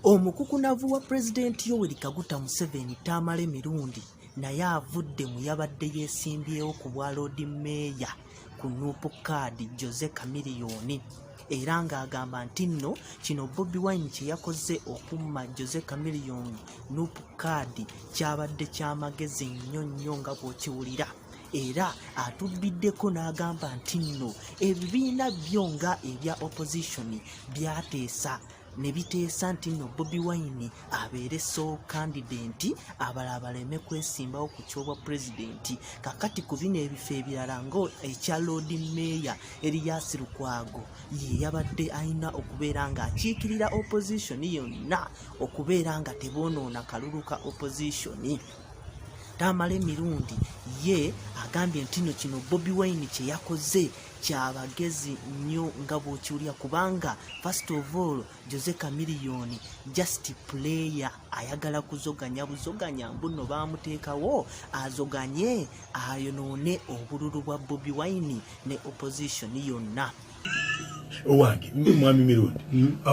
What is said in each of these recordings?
Omukukunavu wa Pulezidenti Yoweri Kaguta Museveni Tamale Mirundi naye avudde mu yabadde yeesimbyewo ku bwa Loodi Meeya ku Nup card Jose Chameleone era ng'agamba nti nno kino Bobi Wine kye yakoze okumma Jose Chameleone Nup card kyabadde ky'amagezi nnyo nnyo nga bw'okiwulira. Era atubbiddeko n'agamba nti nno ebibiina byo nga ebya opposition byateesa ne biteesa nti nno Bobi Wine abeere sole candidate, abalala baleme kwesimbawo ku ky'obwa pulezidenti. Kakati ku bino ebifo ebirala nga ekya Lord Mayor, Erias Lukwago ye yabadde alina okubeera ng'akiikirira opposition yonna okubeera nga teboonoona kalulu ka opposition. Tamale Mirundi ye agambye nti nno kino Bobi Wine kye yakoze kyabagezi nnyo nga bw'okiwulira, kubanga first of all Jose Chameleone just player, ayagala kuzoganya buzoganya, mbu nno baamuteekawo azoganye ayonoone obululu bwa Bobi Wine ne opposition yonna. Owange mwami Mirundi,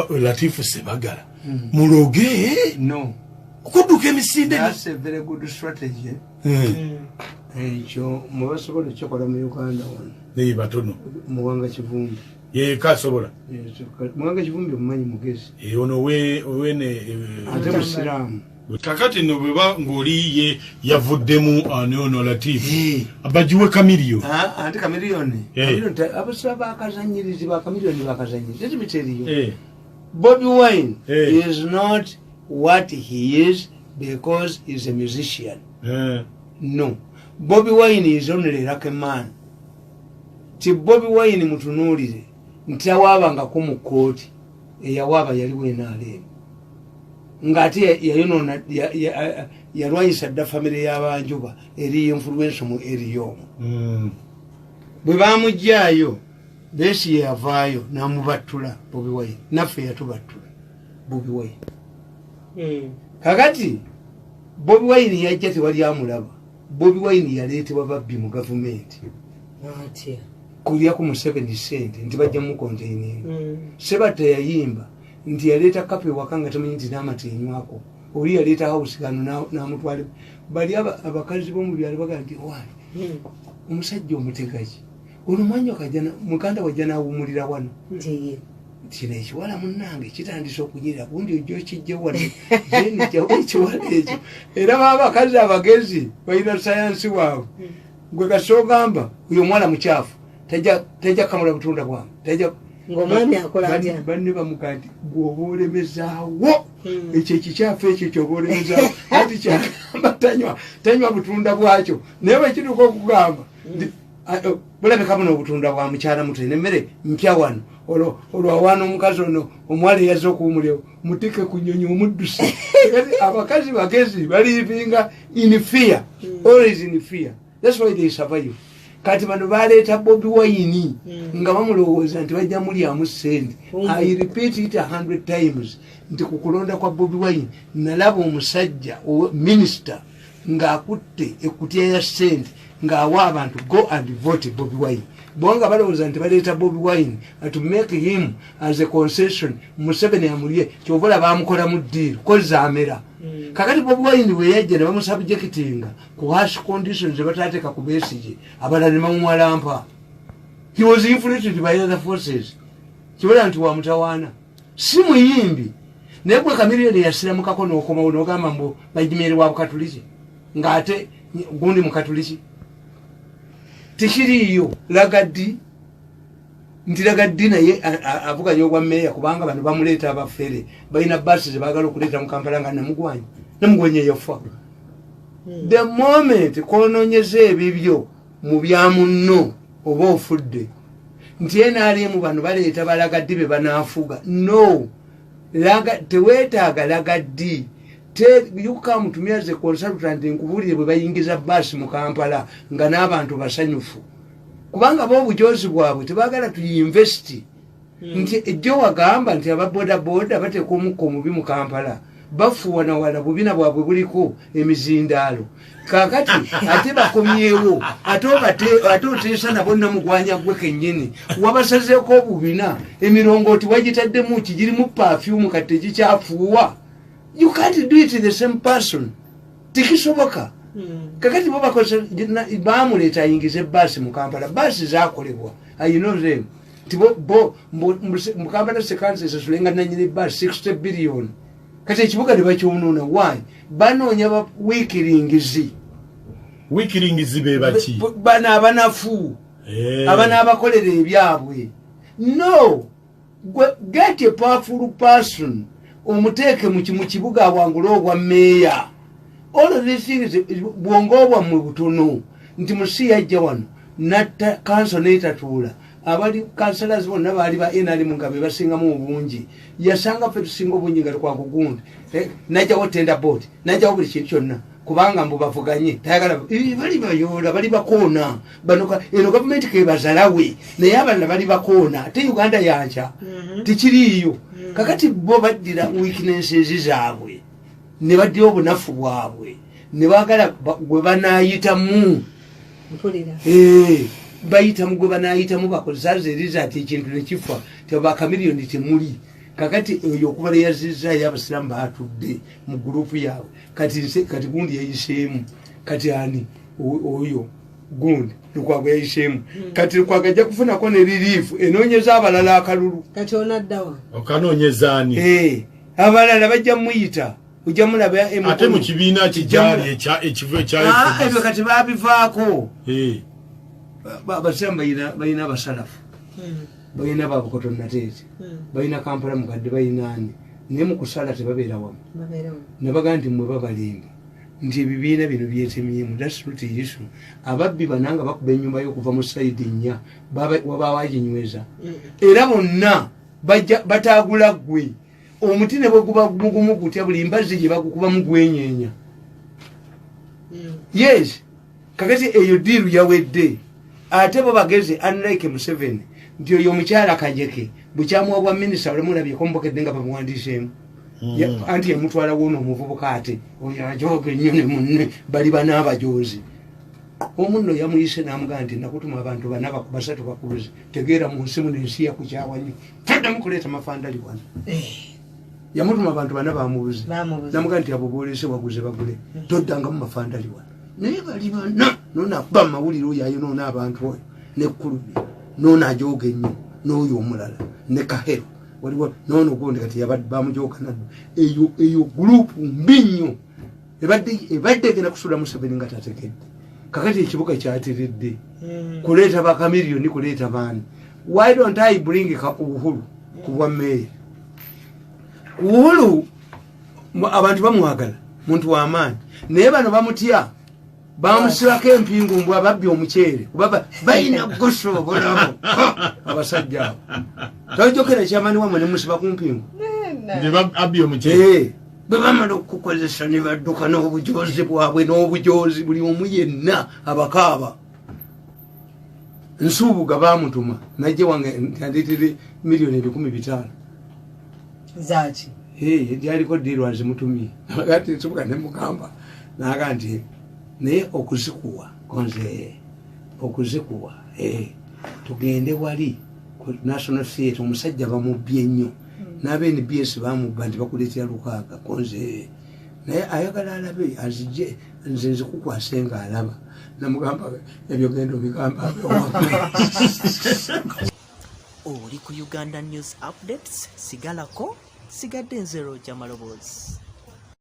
Latifu Sebagala muloge. No. Okudduka emisinde. That's a very good strategy. Ekyo mubasobola okikola mu Uganda wano. Naye batono. Muwanga Kivumbi. Yeka asobola. Muwanga Kivumbi omumanyi, mugezi. Ono owene. Ate musiraamu. Kakati no bweba ng'oli ye yavuddemu ani ono Latifu bagiwe Chameleone. Anti Chameleone, abasira bakazanyirizi ba Chameleone, bakazanyirizi. Let me tell you, Bobi Wine is not what he is because he's a musician. No, Bobi Wine is only like a man. Ti Bobi Wine mutunuulire nti awaabangako mu kooti, eyawaaba yaliwo NRM, ng'ate yayonoona, yalwanyisa dda famire y'abanjuba eri influence mu eri omwo. Bwe bamugjaayo, Besigye yavaayo n'amubattula Bobi Wine, naffe yatubattula Bobi Wine. Kakati Bobi Wine yajja tewali amulaba. Bobi Wine yaleetebwa babbi mu gavumenti. Atya? Kulya ku Museveni sente nti bajja mucontaininga. Sebatta yayimba nti yaleeta kapa ewaka nga tamanyi nti n'amata enywako. Oli yaleeta house gano n'amutwala. Bali abakazi b'omu byalo bagaa nti wani omusajja omutegaki ono mwanya kajja muganda wajja n'awumulira wano. Nti ye. Kino ekiwala munnange kitandise okunyirira, gundi ojja okijje wano jenijjawo ekiwala ekyo. Era baba abakazi abagezi balina sayansi waabwe. Gwe kasogamba oyo omuwala mukyafu, tajja kamula butunda bwange, tajja. Ng'omwami akola atya? Banne bamugaa nti gweoba olemezaawo ekyo ekikyafu, ekyo kyoba olemezaawo. Ati kyagamba tanywa butunda bwakyo, naye bwekituuka okugamba nti, "Ah, oh, bulabika buno obutunda bwa mukyala muto, nemmere mpya wano." Olwo awaana omukazi ono omuwala eyazze okuwumulyawo, mutike ku nyonyi omudduse. Kati abakazi bagezi, balivinga in fear, always in fear, that's why they survive. Kati bano baleeta Bobi Wine nga bamulowooza nti bajja mulyamu sente. I repeat it 100 times nti ku kulonda kwa Bobi Wine nalaba omusajja minisita ng'akutte ekutya ya sente ng'awa abantu, "Go and vote Bobi Wine." Bwanga balowooza nti baleeta Bobi Wine to make him as a concession, Museveni amulye. Kyova olaba bamukolamu deal kozaamera. Kakati Bobi Wine bwe yajja ne bamusubjectinga ku harsh conditions zebatateeka ku Besigye, abalala ne bamuwalampa. He was infiltrated by other forces. Kibola nti wamutawaana, si muyimbi. Naye gwe Chameleone yasiramukako n'okomawo n'ogamba mbu bajimere wa bukatuliki, ng'ate gundi mukatuliki tekiriiyo. Lagaddi nti Lagaddi naye avuganya obwa meeya, kubanga bano bamuleeta abafere balina baasi zebagala okuleeta mu Kampala nga Namugwanya. Namugwanya yafa. The moment kononyeza ebibyo mu bya munno oba ofudde. Nti NRM bano baleeta balagaddi be banaafuga. No, teweetaaga Lagaddi. You come to me as a consultant, nkubuulire bwe bayingiza baasi mu Kampala nga n'abantu basanyufu, kubanga bo obujozi bwabwe tebagala tuinvest. Nti ejjo wagamba nti aba boda boda bateeka omukka omubi mu Kampala. Bafuuwa nawala bubina bwabwe buliko emizindaalo. Kakati ate bakomyewo, ate ate oteesa nabo namugwanya gwe kennyini wabasazeeko obubina, emirongooti wagitaddemu ki, girimu perfume, kati tegikyafuuwa. You can't do it the same person, tekisoboka. Kakati bo bakozesa bamuleeta ayingize baasi mu Kampala. Baasi zakolebwa, I know them, nti bo mu Kampala sekansi esasulenga nanyini baasi 60 billion. Kati ekibuga ne bakyonoona. Why? Banoonya ba weaklings. Weaklings be baki? Bano abanafu. Abanaabakolera ebyabwe. No, get a powerful person, omuteeke mu kibuga, awangule obwa meeya. All of these things, bwongo bwammwe butono nti musi yajja wano natta kanso netatuula. Abali councillors bonna baali ba NRM nga be basingamu obungi. Yasanga ffe tusinga obungi nga tukwakugunda. Najjawo tender board, najjawo buli kintu kyonna, kubanga mbu bavuganye tayagala. Bali bayoola, bali bakoona bano. Eno gavumenti kebazalawe, naye abalala bali bakoona. Ate Uganda yanca tekiriiyo. Kakati bo baddira weaknesses zaabwe, ne baddira obunafu bwabwe, ne baagala gwe banayitamu. Mpulira. Bayitamu gwe banayitamu, bakozesa eriza ati ekintu nekifa tebakamiliyoni temuli. Kakati oyo okubala yazizaayo abasiraamu batudde mu gurupu yaabwe. Kati kati gundi yayiseemu, kati ani oyo gundi Lukwago yayiseemu. Kati Lukwago ajja kufunako ne relief enoonyeza abalala akalulu. Kati onaddawa? Okanoonyezaani? Abalala bajja muyita, ojja mulaba. Ate mu kibiina kigyali ekivu ekya Ah, ebyo kati babivaako. Abasiraamu balina abasalafu, balina babukoto nateete, balina Kampala mukadde, balina ani, naye mukusala tebabeera wamu. Babeerawo. Nabaga nti mwe babalimba nti ebibiina bino byetemyemu. That's not issue. Ababbi bananga bakuba enyumba yokuva mu side nnya, wabaawo aginyweza, era bonna bajja batagula ggwe. Omuti ne bwe guba mugumu gutya, buli mbazzi gye bagukubamu gwenyeenya. Yes, kakati eyo deal yawedde. Ate bo bageze, unlike Museveni, nti oyo omukyala Kajeke bukyamuwa bwa minisita, olemulabyeko mbokedde nga bamuwandiiseemu. Anti yamutwala wono omuvubuka, ate oyo ajoga ennyo ne munne bali banaabajozi. Omunno yamuyise namugaa nti nakutuma abantu bana, basatu bakubuze. Tegeera, mu nsi muno ensi yakukyawa nnyo, toddamu kuleeta mafandali wano. Yamutuma abantu bana, bamubuze. Bamubuze. Namugaa nti abo bolese waguze bagule, toddangamu mafandali wano. Naye bali bana nono akuba mumawulire, oyo ayonoona abantu, oyo nekulubye nono ajoga ennyo, n'oyo omulala ne Kahero waliwo nono gundi kati bamujoga naddo. Eyo gurupu mbi nnyo, ebadde egenda kusuula Museveni nga tategedde. Kakati ekibuga kyatiridde kuleeta bakamiliyoni, kuleeta baani. Why don't I bring ka Uhuru ku bwa meeya? Uhuru abantu bamwagala, muntu w'amaanyi, naye bano bamutya, bamusibako empingu mbw ababbi omuceere, kuba balina gusobolabo abasajja abo. Tojjokera kyamaani wamwe nemusiba ku mpingu. Ne abbi omuceere. Bwe bamala okukozesa ne badduka n'obujozi bwabwe, n'obujozi buli omu yenna abakaaba. Nsuubuga bamutuma najja wange nti andeetere 500,000,000. Zaki? Gyaliko deal azimutumye. Ati Nsubuga nemugamba naga nti naye okuzikuwa konze okuzikuwa, tugende wali ku National Theatre, omusajja bamubbye nnyo n'aba NBS bamubba nti bakuleetera lukaaga konze, naye ayagala alabe azije, nze nzikukwase nga alaba. Namugamba ebyo genda obigamba abewammwe. Oli ku Uganda News Updates, sigalako sigadde nze Roja Maloboozi.